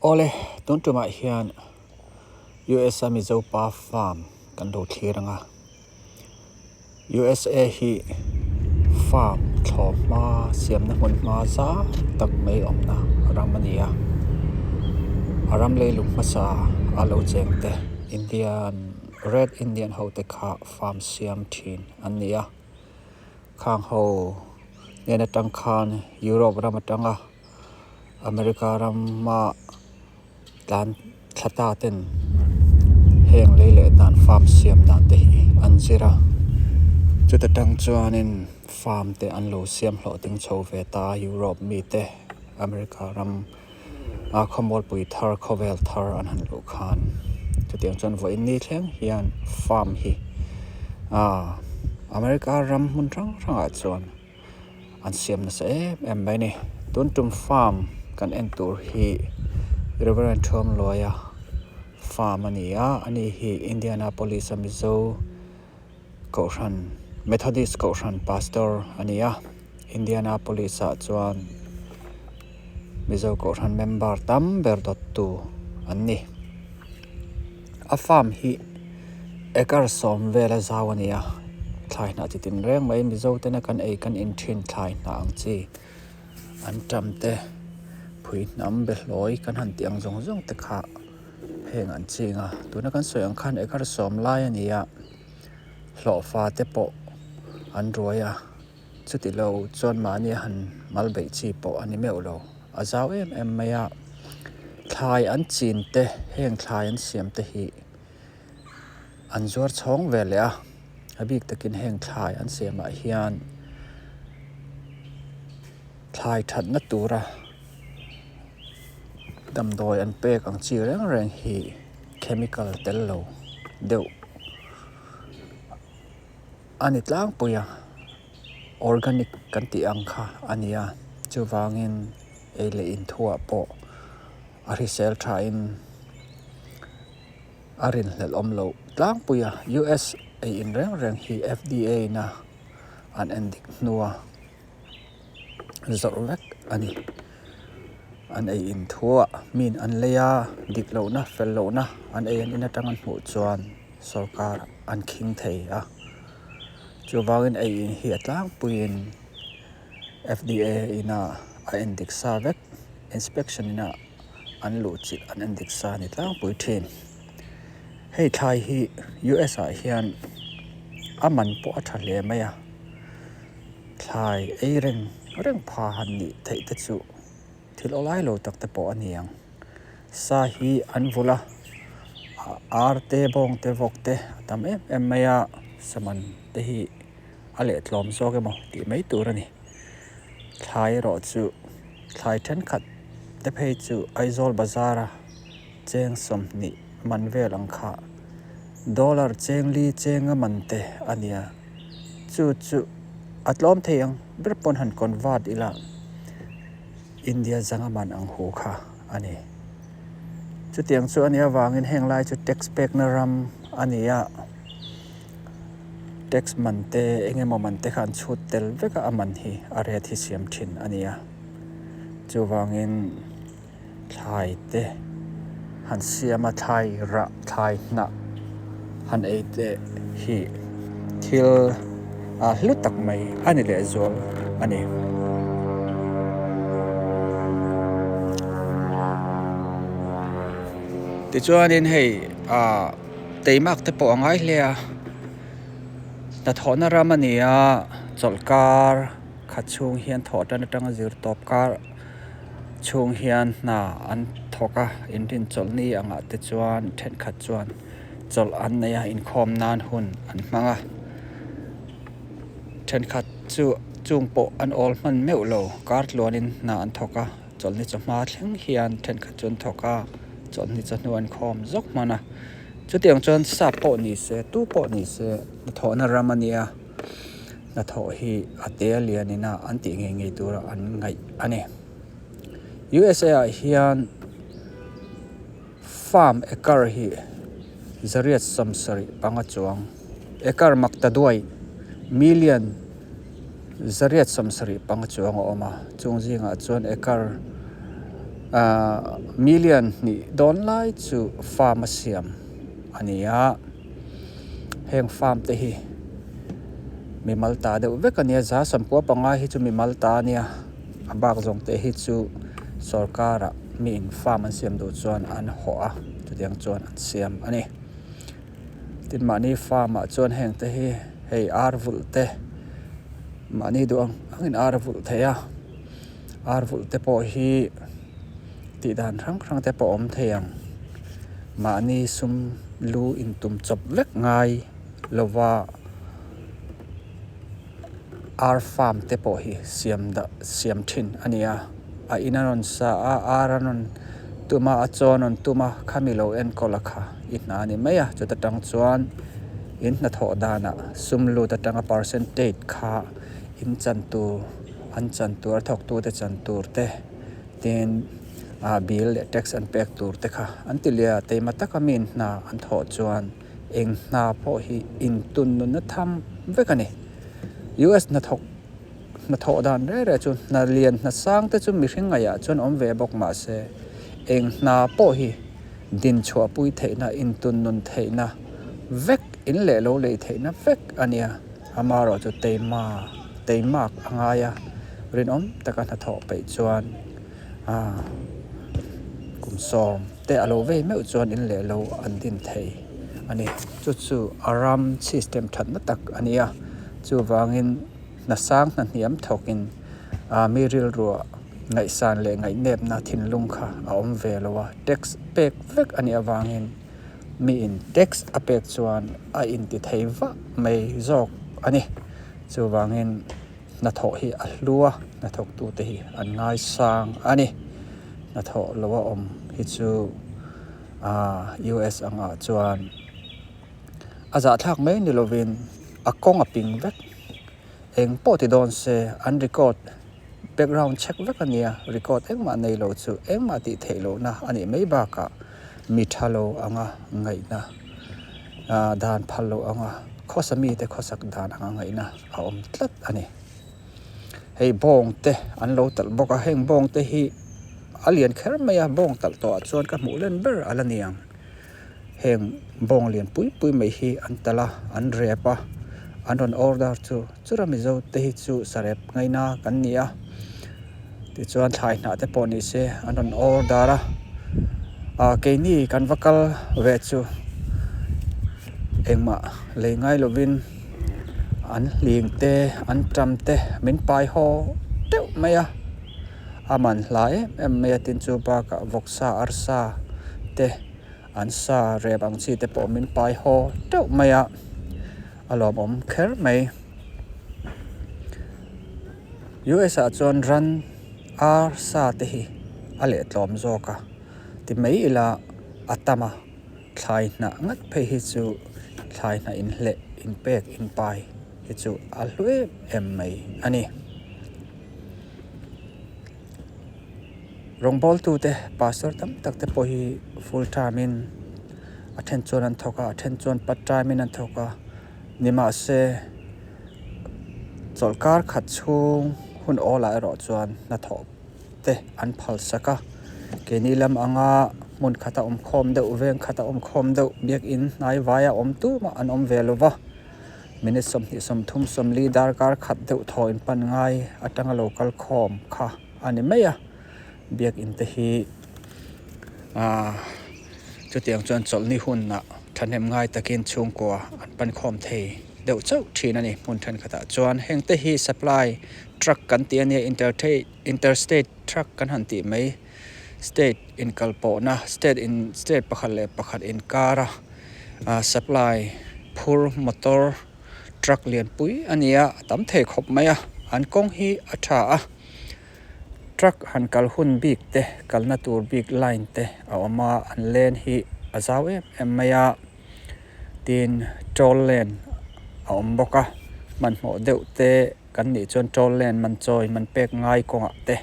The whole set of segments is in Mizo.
Awle, tun tumah hian USA Mizo pa farm kan lo thlir ang a. USA hi farm thlawhhma siamna hmun hma zau tak mai awmna ram a ni a. A ram leilung hmasa a lo cheng te Indian Red Indian ho te kha farm siam thin an ni a. Khang ho hnen atang khan Europe ram atanga America rama tlan thla ta ten heng lei leh dan farm siam dan te hi an zir a chuta tang chuanin farm te an lo siam hlawhtling chho ve ta a Europe mi te America ram a khawmualpui thar khawvel thar an han luh khan chutiang chuan vawiin ni thleng hian farm hi ah America ram hmun hrang hrangah chuan. an siam nasa em em mai a ni tun tum farm kan en tur hi Reverend Thuamluaia farm a ni a ani hi Indianapolis a Mizo kohhran Methodist kohhran pastor a ni a Indianapolis ah chuan Mizo kohhran member tam ber dawt tu an ni a farm hi. Acre sawm vela zau a ni a, thlai hnah chi tin reng mai Mizo tena kan ei kan in thin thlai hnah ang chi an tam te phui hnam behlawi kan han tih ang zawng zawng te kha heng an ching a tuna kan sawi ang khan acre sawm lai a ni a hlawhfa te pawh an ruai a chuti lo chuan mahni a han mal beih chi pawh a ni meuh lo a zau em em mai a thlai an chin te heng thlai an siam te hi. An zuar chhawng ve leh a, a bik takin heng thlai an siamah hian thlai thatna tura damdawi an pek ang chi reng reng hi chemical tel lo deuh a ni tlangpui a, organic kan tih ang kha a ni a, chuvangin ei leh inthuah pawh a hrisel thain. A rinhlelh awm loh tlangpui a, US ei in reng reng hi FDA in a an en dik hnua zawrh vek a ni. An ei in thuah min an lei a, dik lohna fel lohna an ei an in atang an hmuh chuan sorkar an khing thei a. Chuvangin ei in hi a tlangpuiin FDA in a a en dik sa vek inspection in a. an luh chilh an en dik sa a ni tlangpui thin. Hei thlai hi US ah hian a man pawh a tha hle mai a, thlai ei reng reng pha han nih theih te chu thil awlai lo tak te pawh a ni ang. Sa hi an vulh a, ar te bawng te vawk te a tam em em mai a, sa man te hi a leh tlawm zawk emaw tih mai tur a ni. Thlai erawh chu thlai thenkhat te phei chu Aizawl bazar a cheng 20 man vel ang kha dollar cheng li cheng a man te a nia chu chu a tlawm thei ang ber pawn han convert ila India zanga man ang hu kha a ni. Chutiang chu a nih avangin heng lai chu tax pekna ram a ni a. Tax man te eng emaw man te kha an chhut tel vek a, a man hi a rate hi siam thin a ni a. Chuvangin thlai te han siam a, thlai rah, thlai hnah han ei te hi thil a hlu tak mai a ni lehzual a ni. Tichuanin hei ah. Teimak te pawh a ngai hle a, hnathawhna ram a ni a, chawlhkar khat chhung hian thawh tan atanga zir tawp kar chhung hian hna an thawk a, inrinchawlhni angah te chuan thenkhat chuan chawlh an nei a, inkhawm nan hun an hmang a, thenkhat chu chung pawh an awl hman meuh lo, kar tluanin hna an thawk a. Chawlhni chawhma thleng hian thenkhat chu an thawk a, chawlhni chawhnu an khawm zawk hman a. Chutiang chuan sap pawh ni se, tu pawh ni se hnathawhna ram a nia, hnathawh hi a te a lian ina an tih ngei ngei tura an ngaih a ni. USA ah hian farm acre hi zariat 75 chuang, acre mak ta duai, million 175 chuang a awm a, chung zingah chuan acre. Ahh million hnih dawn lai chu farm a siam a ni a heng farm te hi mimal ta deuh vek a nia 95 hi chu mimal ta a nia a bak zawng te hi chu sawrkar ah mi in farm an siam duh chuan an hawh a chutiang chuan an siam a ni tin mahni farm ah chuan heng te hi hei ar vulh te mahni duh ang angin ar a vulh theih a. Ar vulh te pawh hi tih dan hrang hrang te pawh a awm thei ang. Mahni sum lu intum chawp vek ngai lova ar farm te pawh hi siam dah siam thin a ni a. A in a rawn sa a, ar a rawn tum a, a chaw a rawn tum a, khami lo enkawl a kha i hna a ni mai a. Chuta tang chuan in hnathawh danah sum lut atanga percentage kha in chan tur. An chan tur a thawktute chan tur te tin ah bill leh tax an pek tur te kha an ti leh a teima taka mi in hna an thawh chuan eng hna pawh hi intun nunna tham vek a ni. US hnathawk hnathawh dan reng reng chu hna lian hna sang te chu mihring ngaihah chuan awm ve bawk mahse eng hna pawh hi din chhuahpui theihna intun nun theihna vek in leh lo lei theihna vek a nia. Amaherawhchu teima teimak a ngai a, rinawm taka hnathawh peih chuan aaa kum sawm te a lo vei meuh chuan in leh lo an din thei a ni. Chu chu a ram system thatna tak a ni a, chuvangin hna sang hna hniam thawkin aa mi rilruah ngaihsan leh ngaihnepna thinlung kha a awm ve lo a, tax pek vek a nih avangin. Miin tax a pek chuan a inti thei vah mai zawk a ni. Chuvangin hnathawh hi a hlu a, hnathawktute hi an ngaisang a ni. Hnathawh lo a awm hi chu aah US angah chuan a zahthlak mai ni lovin a kawng a ping vek. Eng pawh ti dawn se an record background check vek a nia, record engmah nei lo chu engmah tih theih lohna a nih mai bakah mi tha lo anga ngaihna ah dan phal loh anga khawsa mite khawsak dan anga ngaihna a awm tlat a ni. Hei bawng te an lo talh bawk a, heng bawng te hi a lian kher mai a, bawng talh tawhah chuan ka hmuh len ber a la ni ang. Heng bawng lian pui pui mai hi an talh a, an rep a, an rawn order chu chura Mizo te hi chu sarep ngaina kan ni a, tichuan thlai hnah te pawh ni se an rawn order a, ah keini kan va kal ve chu engmah lei ngai lovin an hling te an tam te min pai haw teuh mai a. A man hla em em mai a tin chu bakah vawksa arsa te an sa rep ang chi te pawh min pai haw teuh mai a a lawmawm kher mai. U_S ah chuan ran arsa te hi a leh tlawm zawk a ti mai ila a tam a thlai hnah ngat phei hi chu thlai hnah inhleh inpek inpai hi chu a hlu em em mai a ni. Rawngbawltute pastor tam tak te pawh hi full time in a then chuan an thawk a a then chuan part time in an thawk a nimahse chawlhkar khat chhung hun awlah erawh chuan hnathawh te an phal sak a keini lam anga hmun khata awm khawm deuh veng khata awm khawm deuh biakin hnai vaia awm tumah an awm ve lo va. Minute 20 30 40 darkar khat deuh thaw in pan ngai atanga lo kal khawm kha a ni mai a biakin te hi ahh chutiang chuan chawlhni hunah thahnem ngai takin chhungkua an pan khawm thei deuh chauh thin a ni hmun thenkhatah chuan heng te hi supply truck kan tih a nia interstate truck kan han tih mai state inkalpawhna state in state pakhat leh pakhat inkara ah supply phur motor truck lian pui a ni a a tam thei khawp mai a an kawng hi a tha a truck han kal hun bik te kalna tur bik line te a awm a an lane hi a zau em em mai a tin toll lane a awm bawk a hmanhmawh deuh te. Kan nih chuan toll lane man chawi man pek ngai kawngah te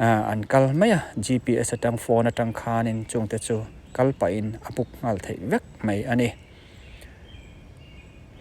ah an kal mai a G_P_S atang phone atang khanin chungte chu kal pahin a book nghal theih vek mai a ni.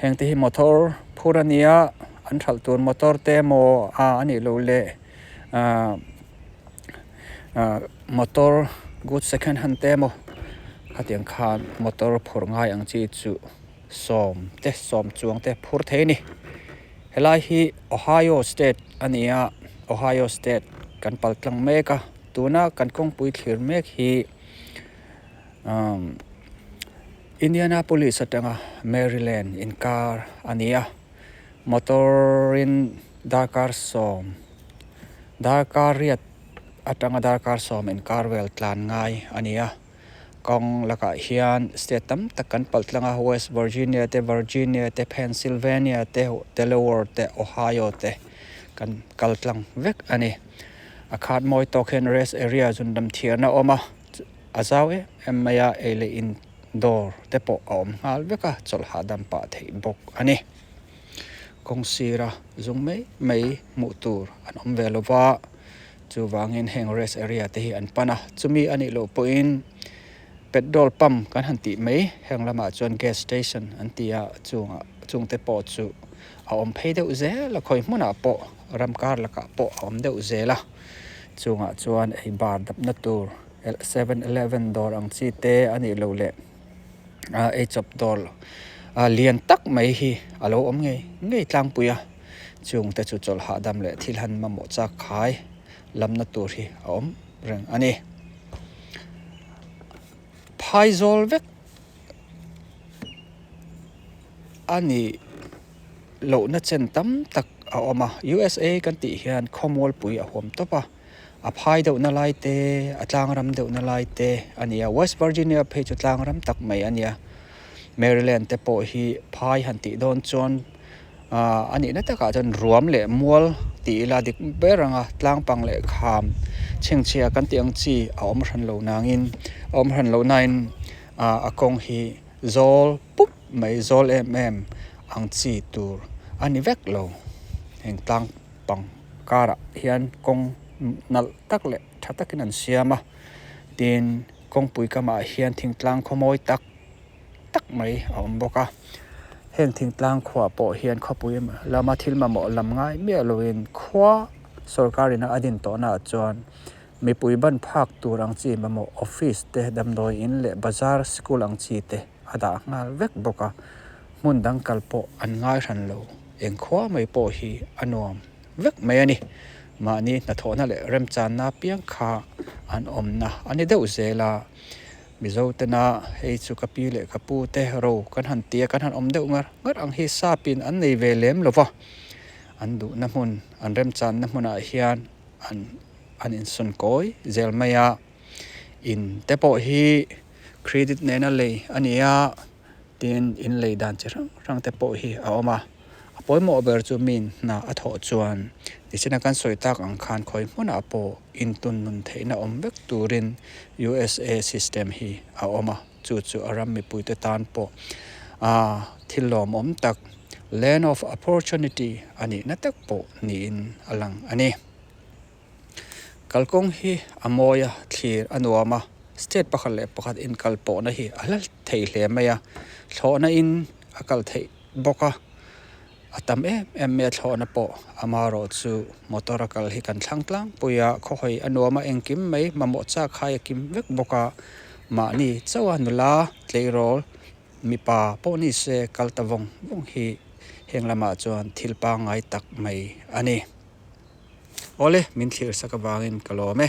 Heng te hi motor phur a nia an hralh tur motor te emaw a anih loh leh ah ah. Motor good second hand te emaw khatiang khan motor phurh ngai ang chi chu sawm te sawm chuang te phur thei a ni. Helai hi Ohio state a ni a Ohio state kan pal tlang mek a tuna kan kawngpui thlir mek hi umm Indianapolis atanga Maryland inkar a ni a motor in darkar sawm darkar riat atanga darkar sawm inkar vel tlan ngai a ni a kawng lakah hian state tam tak kan palh tlang a West Virginia te Virginia te Pennsylvania te Delaware te Ohio te kan kal tlang vek a ni a khat mawi tawk hian rest area zun dam thiarna a awm a a zau em em mai a ei leh in dawr te pawh a awm nghal vek a chawlh hahdam pah theih bawk a ni. Kawng sira zung mai mai hmuh tur an awm ve lo va, chuvangin heng rest area te hi an pan a, chumi a nih loh pawhin petrol pump kan han tih mai heng lamah chuan gas station an ti a chungah chungte pawh chu a awm phei deuh zel a khawi hmunah pawh ram kar lakah pawh a awm deuh zel a chungah chuan ei bar dapna tur 7-eleven dawr ang chi te a nih loh leh. ah eichawp dawr ah lian tak mai hi a lo awm ngei ngei tlangpui a chung te chu chawlh hahdam leh thil han mamawh chak khai lamna tur hi a awm reng a ni phaizawl vek a nih lohna chen tam tak a awm a U_S_A kan tih hian khawmualpui a huam tawp a. A phai deuhna lai te a tlang ram deuhna lai te a ni a West Virginia phei chu tlang ram tak mai a nia Maryland te pawh hi phai han tih dawn chuan ahh a nihna takah chuan ruam leh mual tih ila dik ber ang a tlang pang leh kham chhengchhia kan tih ang chi a awm hran lo nangin a awm hran loh nain ahh a kawng hi zawl pup mai zawl em em ang chi tur a ni vek lo heng tlang pang karah hian kawng nalh tak leh tha takin an siam a tin kawngpui kamah hian thingtlang khaw mawi tak tak mai a awm bawk a heng thingtlang khuaah pawh hian khawpui lama thil mamawh lam ngai miah loin khua sorkar ina a din tawhna ah chuan mipui ban phak tur ang chi mamawh office te damdawi in leh bazar sikul ang chi te a dah nghal vek bawk a hmun dang kal pawh an ngai hran lo. Engkhua mai pawh hi a nuam vek mai a ni. Mahni hnathawhna leh remchanna piang kha an awmna a ni deuh zel a. Mizo tena hei chu ka pi leh ka pu te ro kan han tia kan han awm deuh ngar ngar ang hi sapin an nei ve lem lo va. An duhna hmun, an remchanna hmunah hian an an insawn kawi zel mai a. In te pawh hi credit nena lei a ni a. Tin, in lei dan chi hrang hrang te pawh hi a awm a, a pawimawh ber chu min hna a thawh chuan nichina kan sawi tak ang khan khawi hmunah pawh intun nun theihna awm vek turin USA system hi a awm a, chu chu a ram mipuite tan pawh ah thil lawmawm tak land of opportunity a nihna tak pawh niin a lang a ni. Kalkawng hi a mawi a, thlir a nuam a, state pakhat leh pakhat inkal pawhna hi a hla thei hle mai a, thlawhna in a kal theih bawk a, a tam em em mai a thlawhna pawh amaherawh chu motor a kal hi kan thlang tlangpui a, khawhawi a nuam a engkim mai mamawh chak khai a kim vek bawk a, mahni chauh a nula tleirawl mipa pawh ni se kal ta vawng vawng hi heng lamah chuan thil pangngai tak mai a ni. Awle, min thlir sak avangin ka lawm e.